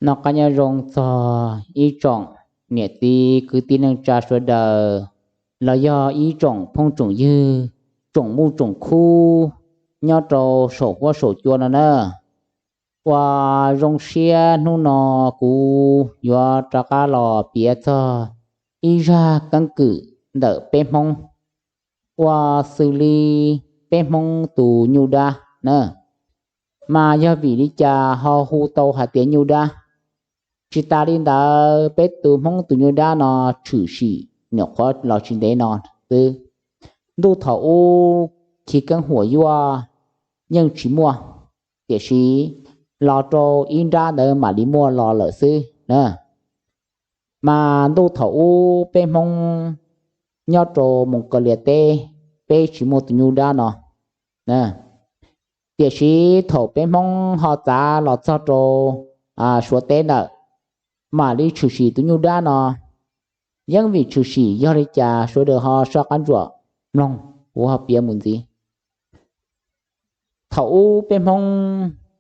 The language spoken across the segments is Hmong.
Noj qab nyob zoo txog ib tsoom niam txiv kwv tij neej tsa sawv daws, los yog ib tsoom phooj tsoom ywg, tsoom muj tsoom khub nyob rau saum huab saum cua no na. Ua zoo siab hnub no kuv yuav rov qab los piav txog ib zaj keeb kwm ntawm peb Hmoob, ua xws li peb Hmoob tus nyuj dab na. Mas yog vim li cas ho hu tau hais tias nyuj dab? Tsis tas li ntawd, peb tus Hmoob tus nyuj dab no tshwm sim nyuam qhuav los tsis ntev no xwb. Ntuj thaum ub khi keeb huam yuaj yeej tsis muaj, tiam sis los rau ib nrab ntawd mam li muaj los lawm xwb na. Mas ntuj thaum ub peb Hmoob nyob rau Moos Kaus Lias teb, peb tsis muaj tus nyuj dab no. Tiam sis thaum peb Hmoob ho txav los txog rau Suav teb ntawm, mam li tshwm sim tus nyuj dab no. Yeej vim tshwm sim yog li cas sawv daws ho soj qab ntsuam mloog, kuv ho piav mus ntxiv. Thaum ub peb Hmoob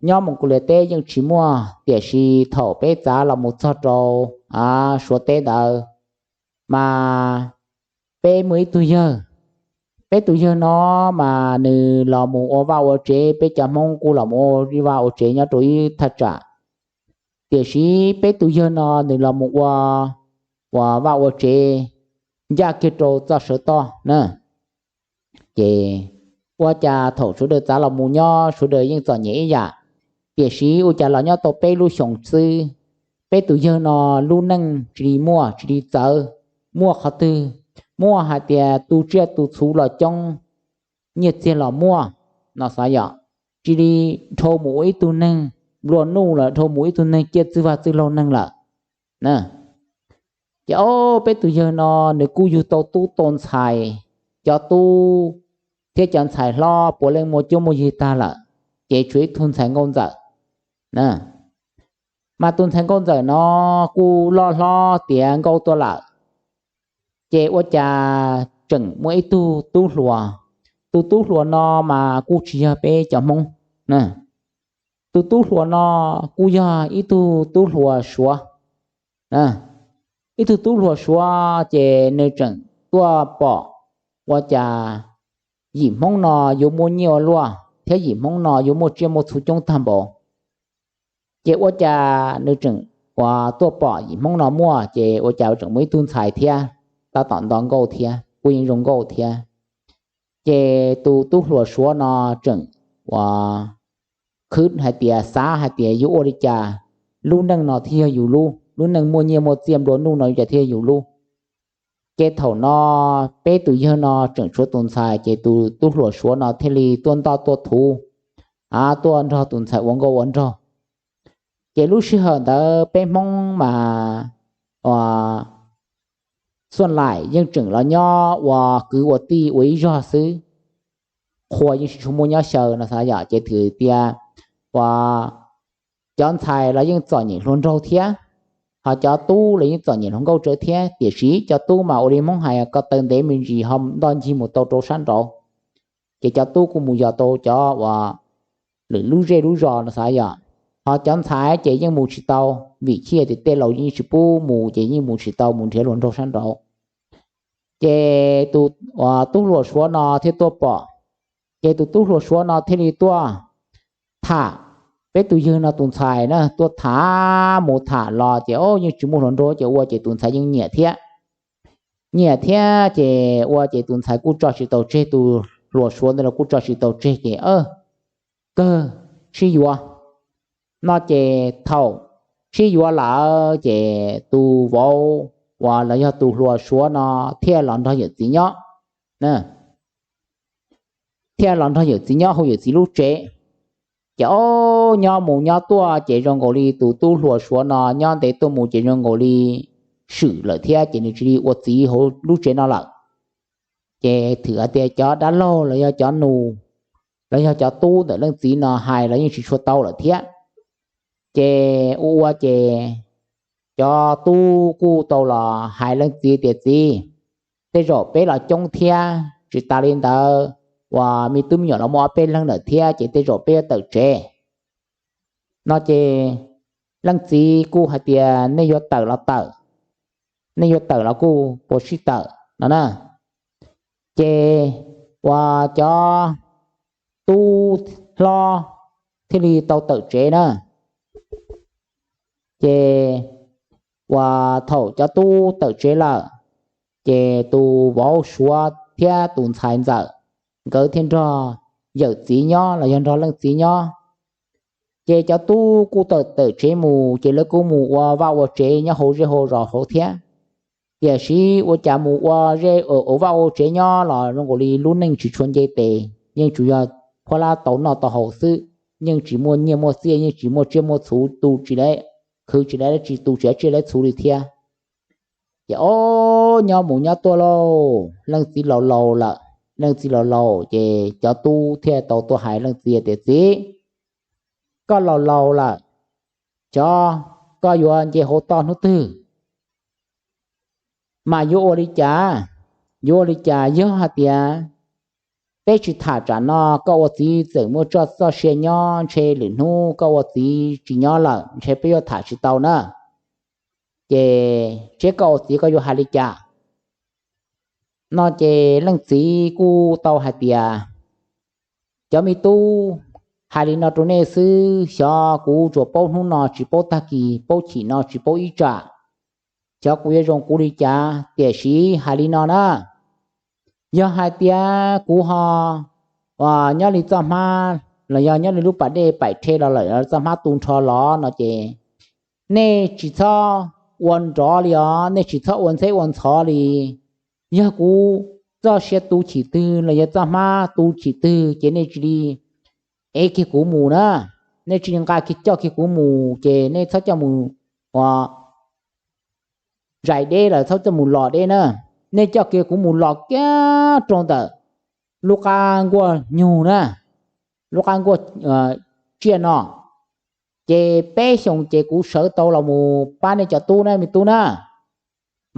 nyob Moos Kaus Lias teb yeej tsis muaj, tiam sis thaum peb txav los mus txog rau Suav teb ntawd, mas peb muaj ib tug yawg. Peb tus yawg no mas nws los mus ua vaj ua tsev, peb cov Hmoob kuj los mus ua vaj ua tsev nyob rau ib thaj tsam. Tiam sis peb tus yawg no nws los mus ua, ua vaj ua tsev ncaj kiag rau txoj sawv toj na. Ces ua cas thaum sawv daws txav los mus nyob sawv daws yeej txom nyem ib yam, tiam sis ua cas los nyob tau peb lub xyoos xwb, peb tus yawg no lub neej cia li muaj, cia li txawv, muaj qhov twg, muaj hais tias tu tsiaj tu txhuv los coob, nyiaj txiag los muaj no xav yom, cia li dhau mus ua ib tug neeg nplua nuj lawm, dhau mus ib tug neeg ciaj txwj vaj txwj laug neeg lawm. Ces ob peb tus yawg no nws kuj yug tau tub tau ntxhais, cov tub thiab cov ntxhais hlob puav leej muaj cuab muaj yig tag lawm, ces tshuav ib tug ntxhais nkauj ntxawm. Mas tus ntxhais nkauj ntxawm no kuj loj hlob tiav nkauj tuaj lawm, ces ua cas tseem muaj ib tug tub hluas. Tus tub hluas no mas kuj tsis yog peb cov Hmoob. Tus tub hluas no kuj yog ib tug tub hluas Suav. Ib tug tub hluas Suav ces nws tseem tuaj pom ua cas yim Hmoob no yuav muaj nyiaj ua luaj thiab yim Hmoob no yuav muaj tsiaj muaj txhuv coob tag npaum. Ces ua cas nws tseem, uas tuaj pom yim Hmoob no muaj, ces ua cas tseem muaj ib tug ntxhais thiab, tab tom nto nkauj thiab kuj yeej zoo nkauj thiab. Ces tus tub hluas Suav no tseem, uas khwv hais tias, xav hais tias yuav ua li cas lub neej no thiaj yog yus lub, lub neej muaj nyiaj muaj txiaj nplua nuj no li cas thiaj yog yus lub. Ces thaum no peb tus yawg no tseem tshuav tus ntxhais, ces tus tub hluas Suav no thiaj li tuaj ntoj tuaj thuv, a, tuaj nrog tus ntxhais ua nkauj ua nraug. Ces lub sij hawm ntawd peb Hmoob mas, uas xuaj laim yeej tseem los nyob ua kwv ua tij ua ib zog xwb, qhua yeej tsis tshua muaj nyob xyaw no xav yom, ces thwm tias, uas cov ntxhais los yeej txom nyem hluas nraug thiab, ho cov tub los yeej txom nyem hluas nkauj tsawv thiab, tiam sis cov tub mas ua li Hmoob hais ko taw ntev me ntsis ho ntoj ncig mus tau rau sab nraud. Ces cov tub kuj mus yos tau cov uas lwm lub zej lub zos no xav yom, ho cov ntxhais ces yeej mus tsis tau, vim chij tias tej laus yeej tsis pub mus, ces yeej mus tsis tau, mus nrhiav hluas nraug sab nraud. Ces tus, uas tub hluas Suav no thiaj tuaj pom, ces tus tub hluas Suav no thiaj li tuaj tham peb tus yawg no tus ntxhais na, tuaj tham mus tham los ces, o, yeej tsis muaj hluas nraug ces ua ces tus ntxhais yeej nyiam thiab. Nyiam thiab ces ua ces tus ntxhais kuj tso tsis tau tseg, tus hluas Suav ntawd los kuj tso tsis tau tseg, ces, o, kawg sib yuav no. Ces thaum sib yuav lawm ces tus vauv uas los yog tus hluas Suav no thiaj los nrog yawm txiv nyob, thiaj los nrog yawm txiv nyob hauv yawm txiv lub tsev. Ces, o, nyob mus nyob tuaj ces zoo nkaus li tus tub hluas Suav no nyob ntev tuaj mus ces zoo nkaus li swm lawm thiab, ces nws cia li ua txiv hauv lub tsev no lawm. Ces thwm hais tias cov dab laug los yog cov nus los yog cov tub ntawm leej txiv no hais los yeej tsis tshua tau lawm thiab. Ces ua ua ces cov tub kuj tau los hais leej txiv tias, txiv, tej zaum peb los coob thiab, tsis tas li ntawd uas me tub me nyuam los muaj ob peb leeg lawm thiab, ces tej zaum peb yuav tawm tsev no. Ces leej txiv kuj hais tias nej yuav tawm los tawm, nej yuav tawm los kuj puas sib tawm no na. Ces uas cov tub hlob thiaj li tau tawm tsev na. Ces uas thaum cov tub tawm tsev lawm, ces tus vauv Suav thiab tus ntxhais ntxawm nkawd thiaj nrog yawm txiv nyob los yog nrog leej txiv nyob. Ces cov tub kuj tawm tawm tsev mus, ces lawv kuj mus ua vaj ua tsev nyob hauv zej hauv zos hauv thiab. Tiam sis ua cas mus ua zej ua vaj ua tsev nyob los zoo nkaus li lub neej tsis tshua nce tes, yeej tsuas yog phuab lab tau noj tau haus xwb, yeej tsis muaj nyiaj muaj txiaj, yeej tsis muaj tsiaj muaj txhu, tu tsis, khwv tsis tau dab tsi, tu tsis tau tsiaj txhu li thiab. Ces ob nyob mus nyob tuaj lauj, leej txiv laus laus lawm, leej txiv laus laus ces cov tub thiaj tau tuaj hais leej txiv tias, Txiv, koj laus laus lawm, xyov koj yuav nce hauv toj hnub twg, mas yuav ua li cas? Yuav ua li cas yog hais tias peb tsis tham tsam no koj ua txiv tseem muaj txoj txoj sia nyob, ntshe lwm hnub koj ua txiv tsis nyob lawm ntshe peb yuav tham tsis tau na. Ces seb koj ua txiv koj yuav hais li cas? No ces leej txiv kuj tau hais tias, Cov me tub, hais li no rau nej xwb, xyov kuv tsuas paub hnub no tsis paub tag kis, paub chim no tsis paub ib tsam, xyov kuv yuav zoo kuv li cas, tiam sis hais li no na, yog hais tias kuv ho nyob li txoj hmab los yog nyob li lub pas dej paim rhe los lawm, txoj hmab tu nrho los no ces nej tsis txhob ua nrov li os, nej tsis txhob ua ntxheb ua ntxhov li. Yog kuv txoj sia tu chim twg los yog txoj hmab tu chim twg ces nej cia li ev kiag kuv mus na, nej cia li nqa kiag coj kiag kuv mus, ces nej txhob coj mus ua zais deb los txhob coj mus los deb na, nej coj kiag kuv mus los kiag rau ntawm lub qab nkuaj nyug na, lub qab nkuaj tsiaj no, ces peb xyoos ces kuv sawv tau los mus pab nej cov tub na me tub na.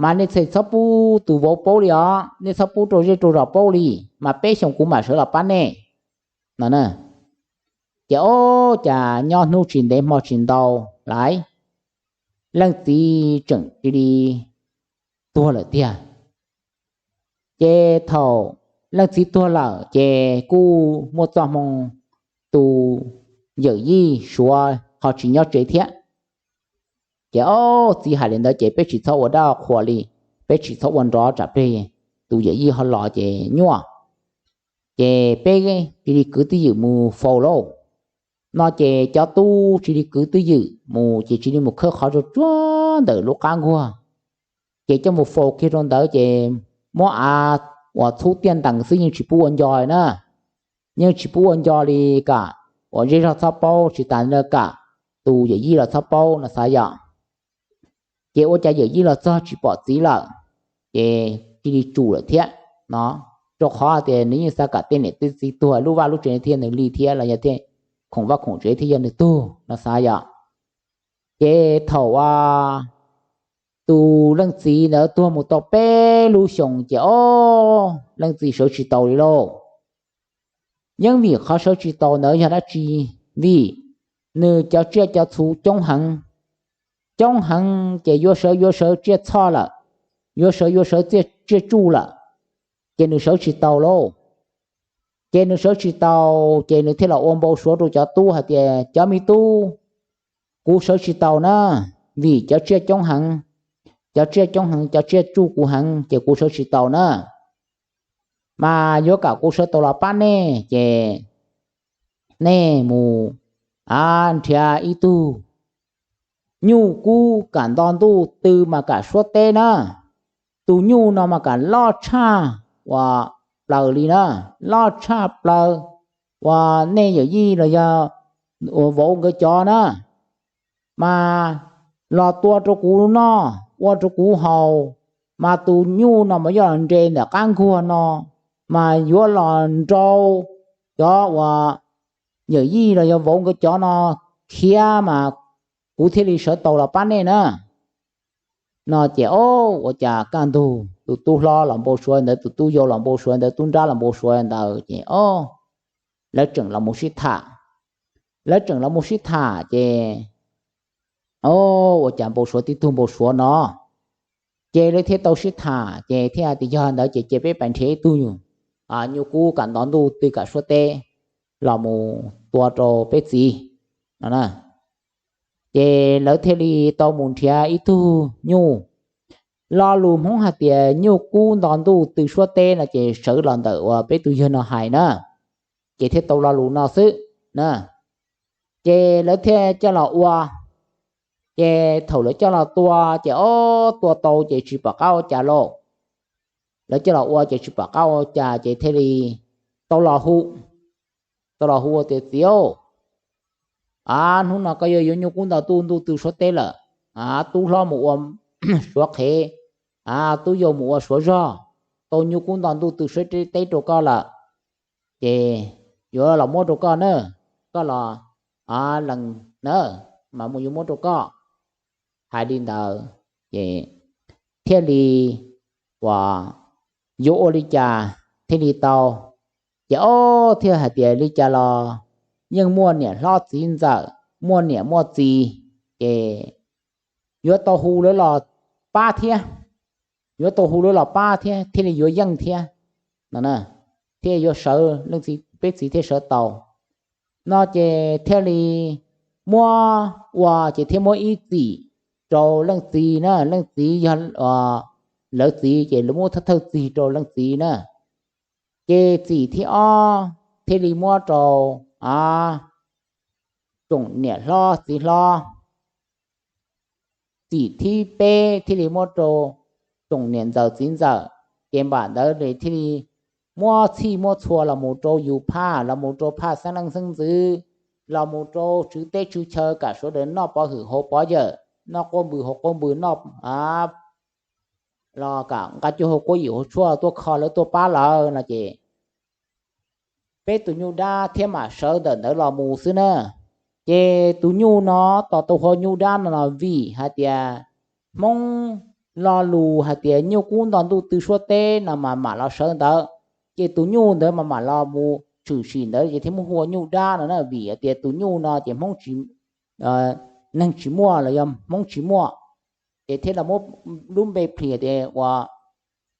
Mas nej txhob pub tus vauv paub li os, nej txhob pub rau zej rau zos paub li, mas peb xyoos kuv mam sawv los pab nej no. Ces ob cas nyob hnub tsis ntev hmo tsis ntau lawm, leej txiv tseem cia li tuag lawm tiag. Ces thaum leej txiv tuag lawm ces kuj muaj txoj hmoo tus yawm yij Suav ho tsis nyob tsev thiab. Ces ob txiv hais li ntawd ces peb tsis txhob ua dab qhuas li, peb tsis txhob ua nrov tsam pleg tus yawm yij ho los ces nyuaj. Ces peb cia li kwv twj ywm mus faus lauj. No ces cov tub cia li kwv twj ywm mus ces cia li mus khawb qhov tsuag tsuag ntawm lub qab nkuaj, ces coj mus faus kiag rau ntawd ces muab av uas txhub tiaj ntees xwb, yeej tsis pub ua nco na, yeej tsis pub ua nco li, kam uas zej zog txhob paub, tsis tas li kam tus yawm yij los txhob paub no xav yom. Ces ua cas yawm yij los txog tsis pom txiv lawm, ces cia li tsum lawm thiab no, rau qhov tias nws yeej xav kam tej niam tej txiv tuag lub vaj lub tsev thiab nws li thiab los yog thiaj khoom vaj khoom tsev thiaj yog nws tug no xav yom. Ces thaum tus leej txiv ntawd tuag mus tau peb lub xyoos ces ob leej txiv sawv tsis taus li lauj. Yeej vim qhov sawv tsis taus ntawd yog dab tsi? Vim nws cov tsiaj cov txhu coob heev, coob heev ces yuav sawv yuav sawv tsiaj txhoj lawm, yuav sawv yuav sawv tsiaj tsuj lawm, ces nws sawv tsis taus lauj. Ces nws sawv tsis taus ces nws thiaj los ua npau suav rau cov tub hais tias, Cov me tub, kuv sawv tsis taus na, vim cov tsiaj coob heev, cov tsiaj coob heev, cov tsiaj tsuj kuv heev ces kuv sawv tsis taus na. Mas yuav kom kuv sawv tau los pab nej ces nej mus nrhiav ib tug nyuj kub kam nto ntuj tw mas kam suab teb na. Tus nyuj no mas kam loj tshaj uas plaws li na, loj tshaj plaws uas nej yawm yij los yog uas vauv nkawd cov na, mas los tua rau kuv noj ua rau kuv haus, mas tus nyuj no mas yog los nres ntawm qab nkuag no, mas yuav los nrau cov uas yawm yij los yog vauv nkawd cov no khiav mas kuv thiaj li sawv tau los pab nej na. No ces ob ua cas kaj ntug tus tub hlob los npau suav ntawd, tus tub yau los npau suav ntawd, tub nrab los npau suav ntawd ces ob lawv tseem los mus sib tham. Lawv tseem los mus sib tham ces O, ua cas npau suav tib tug npau suav no? Ces lawv thiaj tau sib tham ces thiaj hais tias yog ntawd ces cia peb pais nrhiav ib tug nyuj kub kam nto ntuj tw kam suab teb los mus tua rau peb txiv no. Ces lawv thiaj li tau mus nrhiav ib tug nyuj. Lo lus Hmoob hais tias nyuj kub nto ntuj tw suab teb no ces sawv los ntawm uas peb tus yawg no hais na, ces thiaj tau lo lus no xwb na. Ces lawv thiaj coj los ua, ces thaum lawv coj los tua ces ob tua tau ces tsis pom qab ua cas lauj. Lawv coj los ua ces tsis pom qab ua cas ces thiaj li tau los hu, tau los hu tias txiv, a, hnub no koj yuav yuav nyuj kub nto ntuj tw suab teb lawm, a, tub hlob mus ua suav qhev, a, tub yau mus ua suav zog, tau nyuj kub nto ntuj tw suab teb rau koj lawm, ces yuav los muab rau koj na, koj los lees na, mas mus yuav muab rau koj. Hais li ntawd ces thiaj li uas yuav ua li cas thiaj li tau. Ces ob thiaj hais tias li cas los yeej muaj niam hlob txiv ntxawm, muaj niam muaj txiv, ces yuav tau hu lawv los pab thiab, yuav tau hu lawv los pab thiab thiaj li yuav yeej thiab no, thiaj yuav sawv, leej txiv, peb txiv thiaj sawv tau no. Ces thiaj li muab ua ces thiaj muab ib txim rau leej txiv na, leej txiv yog lawv txiv ces lawv muab thawj thawj txim rau leej txiv na. Ces txim thib ob thiaj li muab rau tsoom niam hlob txiv hlob. Txim thib peb thiaj li muab rau tsoom niam ntxawm txiv ntxawm. Ces npam ntawd thiaj li muab txhij muab txhua los mus rau yus phaj, los mus rau phaj xeeb leej xeeb ntxwv, los mus rau tswv teb tswv chaw kam sawv daws noj pov hwm hauv pov yawm, noj quab npws hauv quab npws, noj los kam nqa cuag hauv quab yim hauv tshuaj tuaj kho lawv tuaj pab lawv no ces peb tus nyuj dab thiaj mam sawv ntawm ntawd los mus xwb na. Ces tus nyuj no, tos tus hu ua nyuj dab no no vim hais tias Hmoob lo lus hais tias nyuj kub nto ntuj tw suab teb no mas mam los sawv ntawd. Ces tus nyuj ntawd mas mam los mus tshwm sim ntawd ces thiaj muab hu ua nyuj dab no na, vim hais tias tus nyuj no ces Hmoob tsis, neeg tsis muaj los yog Hmoob tsis muaj, ces thiaj los muab lub npe phim tias uas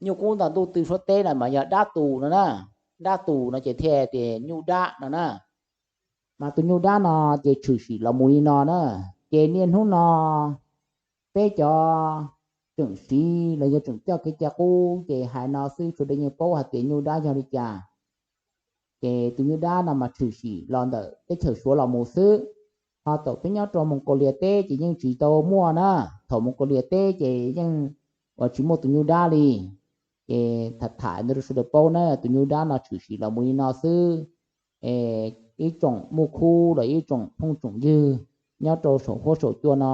nyuj kub nto ntuj tw suab teb no mas yog dab tus no na, dab tus no ces thiaj tias nyuj dab no na. Mas tus nyuj dab no ces tshwm sim los mus li no na. Ces niaj hnub no peb cov tseem siv los yog tseem coj kev cai qub ces hais no xwb, sawv daws yeej paub hais tias nyuj dab yog li cas. Ces tus nyuj dab no mas tshwm sim los ntawm teb chaws Suav los mus xwb. Ho thaum peb nyob rau Moos Kaus Lias teb ces yeej tsis tau muaj na, thaum Moos Kaus Lias teb ces yeej uas tsis muaj tus nyuj dab li. Ces tham tham ntawd rau sawv daws paub na, tus nyuj dab no tshwm sim los mus li no xwb. Ib tsoom muaj khub los ib tsoom phooj tsoom ywg nyob rau saum huab saum cua no,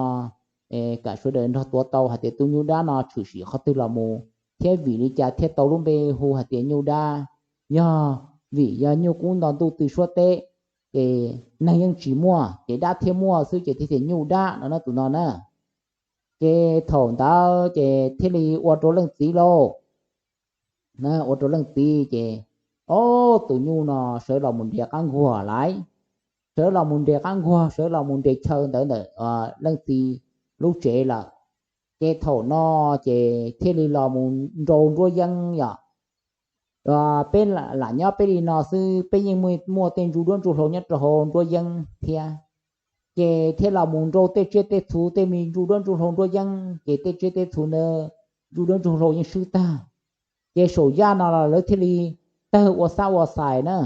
kam sawv daws nrog tuav tau hais tias tus nyuj dab no tshwm sim qhov twg los mus, thiab vim li cas thiaj tau lub npe hu hais tias nyuj dab. Yog vim yog nyuj kub nto ntuj tw suab teb, ces neeg yeej tsis muaj ces dab thiaj muaj xwb ces thiaj tias nyuj dab no na tus no na. Ces thaum ntawd ces thiaj li ua rau leej txiv lauj, ua rau leej txiv ces, o, tus nyuj no sawv los mus nres qab nkuag lawm, sawv los mus nres qab nkuag, sawv los mus nres chaw ntawd ntawm leej txiv lub tsev lawm. Ces thaum no ces thiaj li los mus nrau nruab yeeb yom. Peb lam nyob peb li no xwb, peb yeej muaj tej ntsuj duab ntsuj hlauv nyob rau hauv nruab yeeb thiab. Ces thiaj los mus nrau tej tsiaj tej txhu tej me ntsuj duab ntsuj hlauv nruab yeeb, ces tej tsiaj tej txhu ntawd ntsuj duab ntsuj hlauv yeej swb tag. Ces saum yaj no los lawv thiaj li tawg ua xab ua xais na.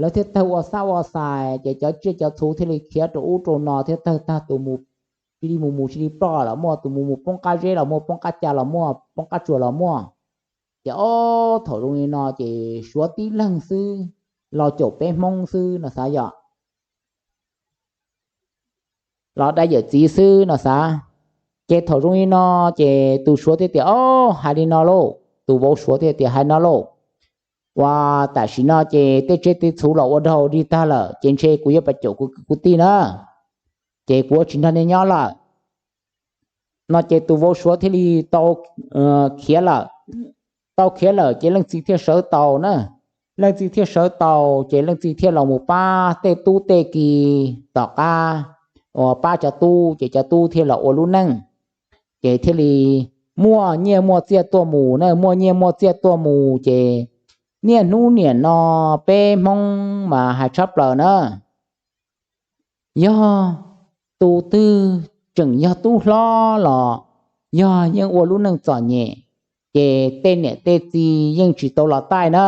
Lawv thiaj tawg ua xab ua xais ces cov tsiaj cov txhu thiaj li khiav rau ub rau no thiab tawg tag, tus mus cia li mus mus cia li ploj los muaj, tus mus mus poob qab zeb los muaj, poob qab ca los muaj, poob qab tsuas los muaj. Ces ob thaum zoo li no ces suav tib leeg xwb, los caum peb Hmoob xwb no xav yom, los dai yawm txiv xwb no xav. Ces thaum zoo li no ces tus suav thiaj tias, o, hais li no lauj, tus vauv suav thiaj tias hais no lauj, uas tam sim no ces tej tsiaj tej txhu los ua daug dig tag lawm ces ntshe kuv yuav pais caum kuv kwv kuv tij na, ces kuv yuav tsis nrog nej nyob lawm no. Ces tus vauv suav thiaj li tau khiav lawm, tau khiav lawm ces leej txiv thiaj sawv tau na. Leej txiv thiaj sawv tau ces leej txiv thiaj los mus pab tej tub tej ki tom qab uas pab cov tub, ces cov tub thiaj los ua lub neej, ces thiaj li muaj nyiaj muaj txiaj tuaj mus na, muaj nyiaj muaj txiaj tuaj mus ces niaj hnub niam no peb Hmoob mas hais tshaj plaws na, yog tus twg tseem yog tub hlob los yog yeej ua lub neej txom nyem, ces tej niam tej txiv yeej tsis tau los taij na.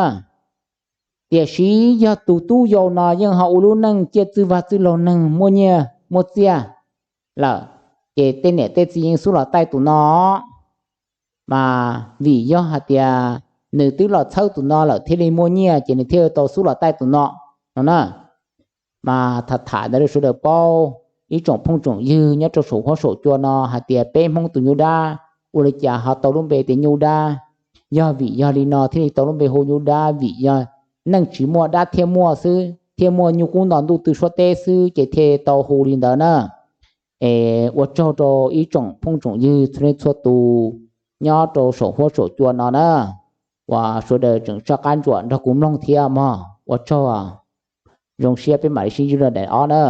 Tiam sis yog tus tub yau no yeej ho ua lub neej ciaj txwj vag txwj laug neeg, muaj nyiaj muaj txiaj lawm, ces tej niam tej txiv yeej xub los taij tus no. Mas vim yog hais tias nws twb los txhawb tus no lawm thiaj li muaj nyiaj, ces nws thiaj tau xub los taij tus no no na. Mas tham tham ntawd rau sawv daws paub, ib tsoom phooj tsoom ywg nyob rau saum huab saum cua no hais tias peb Hmoob tus nyuj dab ua li cas ho tau lub npe tias nyuj dab. Yog vim yog li no thiaj li tau lub npe hu nyuj dab, vim yog neej tsis muaj dab thiaj muaj xwb, thiaj muaj nyuj kub nto ntuj tw suab teb xwb ces thiaj tau hu li ntawd na. Es ua tsaug rau ib tsoom phooj tsoom ywg txhua leej txhua tus nyob rau saum huab saum cua no na, uas sawv daws tseem soj qab ntsuam nrog kuv mloog thiab mog. Ua tsaug, zoo siab peb mam li sib ntsib rau daim ob na.